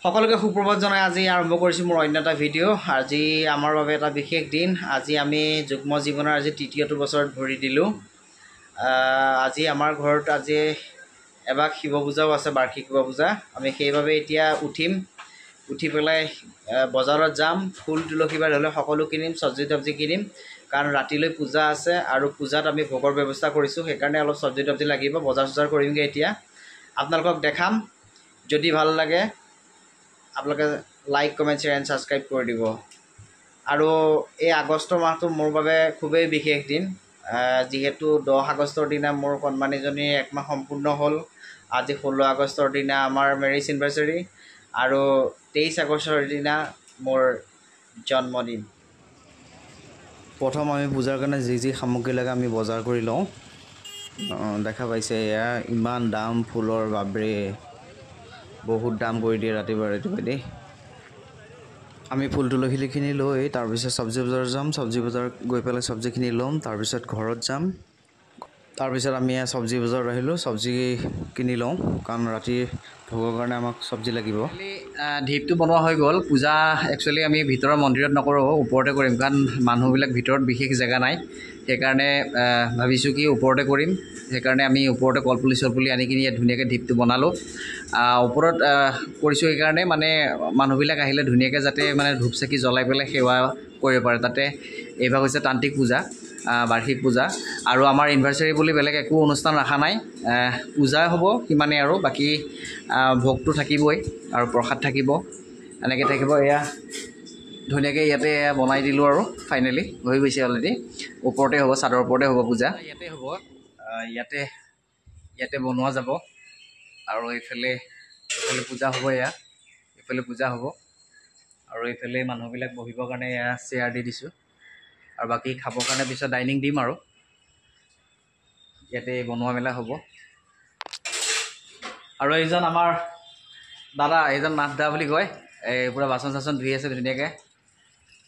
সকলোকে সুপ্ৰভাত জনাই আজি আৰম্ভ কৰিছোঁ মোৰ অন্য এটা ভিডিঅ'। আজি আমাৰ বাবে এটা বিশেষ দিন। আজি আমি যুগ্ম জীৱনৰ আজি তৃতীয়টো বছৰত ভৰি দিলোঁ। আজি আমাৰ ঘৰত আজি এভাগ শিৱ পূজাও আছে, বাৰ্ষিক শিৱ পূজা। আমি সেইবাবে এতিয়া উঠিম, উঠি পেলাই বজাৰত যাম, ফুল তুলসী বা ধৰি লওক সকলো কিনিম, চব্জি তব্জি কিনিম, কাৰণ ৰাতিলৈ পূজা আছে আৰু পূজাত আমি ভোগৰ ব্যৱস্থা কৰিছোঁ, সেইকাৰণে অলপ চব্জি তব্জি লাগিব। বজাৰ চজাৰ কৰিমগৈ এতিয়া, আপোনালোকক দেখাম। যদি ভাল লাগে আপোনালোকে like, comment, share and subscribe কৰি দিব। আৰু এই আগষ্ট মাহটো মোৰ বাবে খুবেই বিশেষ দিন, যিহেতু 10 আগষ্টৰ দিনা মোৰ কণমানিজনীৰ এক মাহ সম্পূৰ্ণ হ'ল। আজি 16 আগষ্টৰ দিনা আমাৰ মেৰেজ এনিভাৰ্চাৰী আৰু 23 আগষ্টৰ দিনা মোৰ জন্মদিন। প্ৰথম আমি পূজাৰ কাৰণে যি যি সামগ্ৰী লাগে আমি বজাৰ কৰি লওঁ। দেখা পাইছে এয়া ইমান দাম ফুলৰ, বাপৰে বহুত দাম কৰি দিয়ে ৰাতিপুৱা ৰাতিপুৱা দেই। আমি ফুল তুলসীখিনি লৈ তাৰপিছত চব্জি বজাৰ যাম, চব্জি বজাৰ গৈ পেলাই চব্জিখিনি ল'ম, তাৰপিছত ঘৰত যাম। তাৰপিছত আমি চব্জি বজাৰত আহিলোঁ, চব্জি কিনি লওঁ, কাৰণ ৰাতি ভোগৰ কাৰণে আমাক চব্জি লাগিব। ঢিপটো বনোৱা হৈ গ'ল। পূজা একচুৱেলি আমি ভিতৰৰ মন্দিৰত নকৰোঁ, ওপৰতে কৰিম, কাৰণ মানুহবিলাক ভিতৰত বিশেষ জেগা নাই, সেইকাৰণে ভাবিছোঁ কি ওপৰতে কৰিম। সেইকাৰণে আমি ওপৰতে কলপুলি চলপুলি আনি কিনি ইয়াত ধুনীয়াকৈ ঢিপটো বনালোঁ। ওপৰত কৰিছোঁ সেইকাৰণে মানে মানুহবিলাক আহিলে ধুনীয়াকৈ যাতে মানে ধূপ চাকি জ্বলাই পেলাই সেৱা কৰিব পাৰে। তাতে এইভাগ হৈছে তান্ত্ৰিক পূজা, বাৰ্ষিক পূজা। আৰু আমাৰ এনিভাৰ্চাৰী বুলি বেলেগ একো অনুষ্ঠান ৰখা নাই, পূজাই হ'ব সিমানেই আৰু বাকী ভোগটো থাকিবই আৰু প্ৰসাদ থাকিব, এনেকৈ থাকিব। এয়া ধুনীয়াকৈ ইয়াতে বনাই দিলোঁ আৰু ফাইনেলি হৈ গৈছে অলৰেডি। ওপৰতে হ'ব, চাদৰ ওপৰতে হ'ব পূজা, ইয়াতে হ'ব, ইয়াতে ইয়াতে বনোৱা যাব। আৰু এইফালে এইফালে পূজা হ'ব, এয়া এইফালে পূজা হ'ব। আৰু এইফালে মানুহবিলাক বহিবৰ কাৰণে এয়া চেয়াৰ দি দিছোঁ, আৰু বাকী খাবৰ কাৰণে পিছত ডাইনিং দিম আৰু ইয়াতে বনোৱা মেলা হ'ব। আৰু এইজন আমাৰ দাদা, এইজন নাথ দা বুলি কয়, এই পূৰা বাচন চাচন ধুই আছে ধুনীয়াকৈ।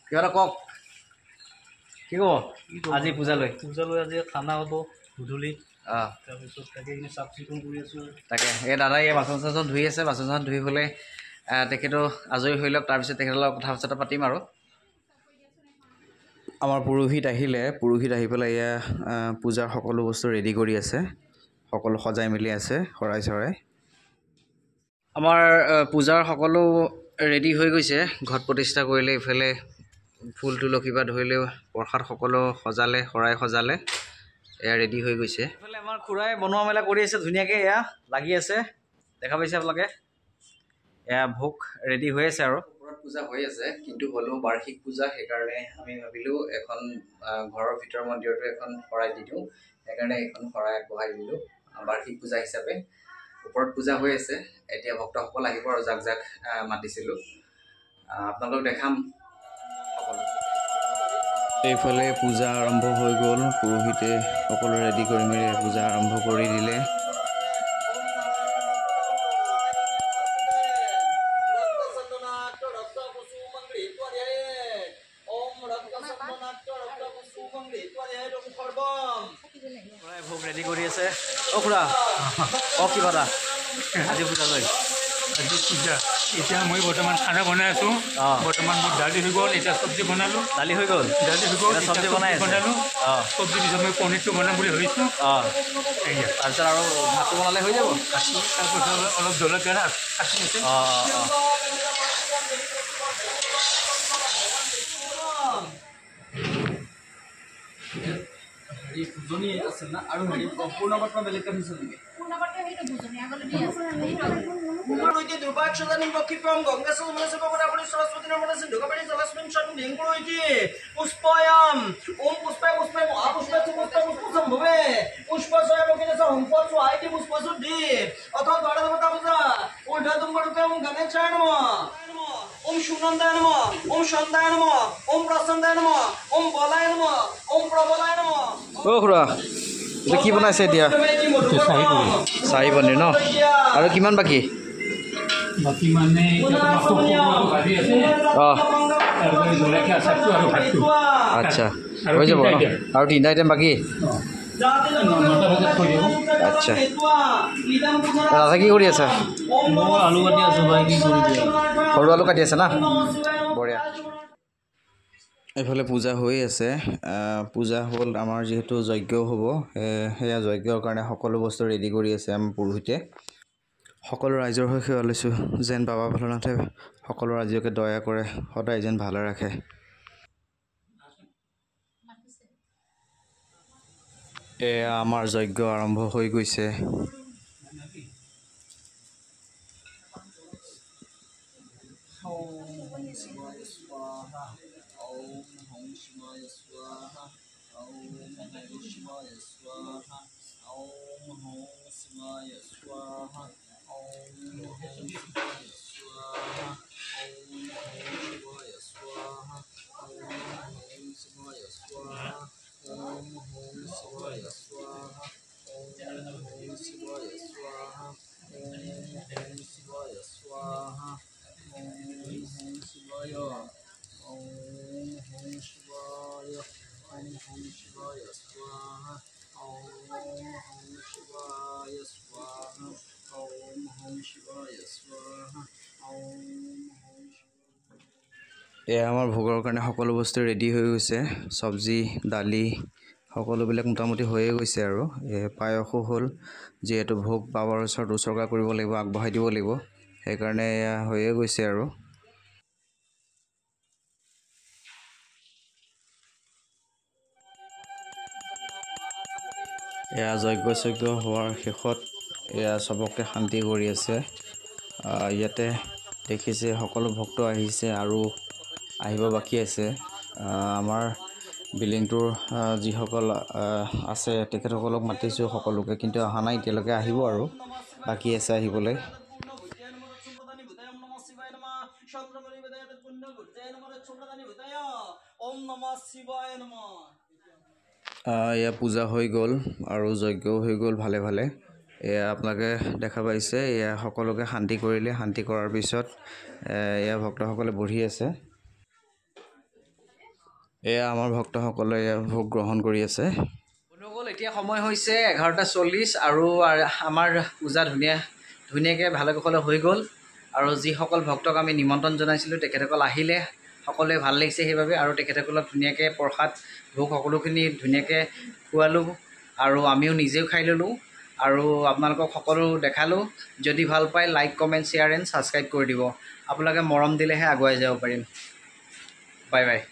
কিবা এটা কওক, কি ক'ব আজি পূজালৈ? পূজালৈ আজি খানা হ'ব গধূলি, তাৰপিছত তাকে চাফ চিকুণ কৰি আছোঁ। তাকে এই দাদাই এই বাচন চাচন ধুই আছে, বাচন চাচন ধুই হ'লে তেখেতো আজৰি হৈ লওক, তাৰপিছত তেখেতৰ লগত কথা চথা পাতিম। আৰু আমাৰ পুৰোহিত আহিলে, পুৰোহিত আহি পেলাই এয়া পূজাৰ সকলো বস্তু ৰেডি কৰি আছে, সকলো সজাই মেলি আছে, শৰাই চৰাই। আমাৰ পূজাৰ সকলো ৰেডি হৈ গৈছে। ঘট প্ৰতিষ্ঠা কৰিলে, ইফালে ফুল তুলসী বা ধৰিলেও প্ৰসাদ সকলো সজালে, শৰাই সজালে, এয়া ৰেডি হৈ গৈছে। ইফালে আমাৰ খুৰাই বনোৱা মেলা কৰি আছে ধুনীয়াকৈ, এয়া লাগি আছে, দেখা পাইছে আপোনালোকে। এয়া ভোগ ৰেডি হৈ আছে আৰু ওপৰত পূজা হৈ আছে, কিন্তু হ'লেও বাৰ্ষিক পূজা, সেইকাৰণে আমি ভাবিলোঁ এখন ঘৰৰ ভিতৰৰ মন্দিৰতো এখন শৰাই দি দিওঁ, সেইকাৰণে এইখন শৰাই আগবঢ়াই দিলোঁ বাৰ্ষিক পূজা হিচাপে। ওপৰত পূজা হৈ আছে, এতিয়া ভক্তসকল আহিব আৰু জাক জাক মাতিছিলোঁ, আপোনালোকক দেখাম সকলো। এইফালে পূজা আৰম্ভ হৈ গ'ল, পুৰোহিতে সকলো ৰেডি কৰি মেলি পূজা আৰম্ভ কৰি দিলে। ভোগ ৰেডি কৰি আছে। অ খুৰা, অ কিবা এটা আজি পূজালৈ? আজি পূজা এতিয়া মই বৰ্তমান খানা বনাই আছোঁ। বৰ্তমান মোৰ দালি হৈ গ'ল, এতিয়া চব্জি বনালোঁ। দালি হৈ গ'ল, দালি হৈ গ'ল, চব্জি বনাই বনালোঁ। চব্জি পিছত মই পনীৰটো বনাম বুলি ভাবিছোঁ। তাৰপিছত আৰু ভাতটো বনালে হৈ যাব। তাৰপিছত অলপ জলকীয়া কাটি আছে। ভোজনী আছে না? আৰু হেৰি পূৰ্ণপাত্ৰ বেলেগকৈ থৈছে নেকি? ওম সুনন্দায় নমঃ, ওম সন্ধ্যায় নমঃ, ওম প্ৰসন্নায় নমঃ, ওম বলায় নমঃ, ওম প্ৰবলায় নমঃ। অ খুৰা, এইটো কি বনাইছে এতিয়া? চাহি পনীৰ ন? আৰু কিমান বাকী? বাকী মানে আচ্ছা, হৈ যাব ন? আৰু তিনিটা আইটেম বাকী। আচ্ছা দাদা কি কৰি আছা? আলু কাটি আছোঁ ভাই। কি কৰি দিয়া? সৰু আলু কাটি আছে না? বঢ়িয়া। এইফালে পূজা হৈ আছে। পূজা হ'ল আমাৰ, যিহেতু যজ্ঞও হ'ব, সেয়া যজ্ঞৰ কাৰণে সকলো বস্তু ৰেডি কৰি আছে আমাৰ পুৰোহিতে। সকলো ৰাইজৰ হৈ সেৱা লৈছোঁ, যেন বাবা ভোলানাথে সকলো ৰাইজকে দয়া কৰে, সদায় যেন ভালে ৰাখে। এয়া আমাৰ যজ্ঞ আৰম্ভ হৈ গৈছে। এয়া আমাৰ ভোগৰ কাৰণে সকলো বস্তু ৰেডি হৈ গৈছে। চব্জি, দালি সকলোবিলাক মোটামুটি হৈয়ে গৈছে আৰু পায়সো হ'ল। যিহেতু ভোগ বাবাৰ ওচৰত উছৰ্গা কৰিব লাগিব, আগবঢ়াই দিব লাগিব, সেইকাৰণে এয়া হৈয়ে গৈছে আৰু। এয়া যজ্ঞ চজ্ঞ হোৱাৰ শেষত এয়া চবকে শান্তি কৰি আছে। ইয়াতে দেখিছে সকলো ভক্ত আহিছে আৰু আহিব বাকী আছে। আমাৰ বিল্ডিংটোৰ যিসকল আছে তেখেতসকলক মাতিছোঁ সকলোকে, কিন্তু অহা নাই এতিয়ালৈকে, আহিব আৰু বাকী আছে আহিবলৈ। এয়া পূজা হৈ গ'ল আৰু যজ্ঞও হৈ গ'ল ভালে ভালে। এয়া আপোনালোকে দেখা পাইছে, এয়া সকলোকে শান্তি কৰিলে। শান্তি কৰাৰ পিছত এয়া ভক্তসকলে বহি আছে। এয়া আমাৰ ভক্তসকলে এয়া ভোগ গ্ৰহণ কৰি আছে। বন্ধুসকল, এতিয়া সময় হৈছে 11:40 আৰু আমাৰ পূজা ধুনীয়াকৈ ভালে কুশলে হৈ গ'ল। আৰু যিসকল ভক্তক আমি নিমন্ত্ৰণ জনাইছিলোঁ তেখেতসকল আহিলে, সকলোৱে ভাল লাগিছে সেইবাবে। আৰু তেখেতসকলক ধুনীয়াকৈ প্ৰসাদ ভোগ সকলোখিনি ধুনীয়াকৈ খোৱালোঁ আৰু আমিও নিজেও খাই ল'লোঁ আৰু আপোনালোকক সকলো দেখালোঁ। যদি ভাল পায় like, comment, share and subscribe কৰি দিব। আপোনালোকে মৰম দিলেহে আগুৱাই যাব পাৰিম। Bye bye.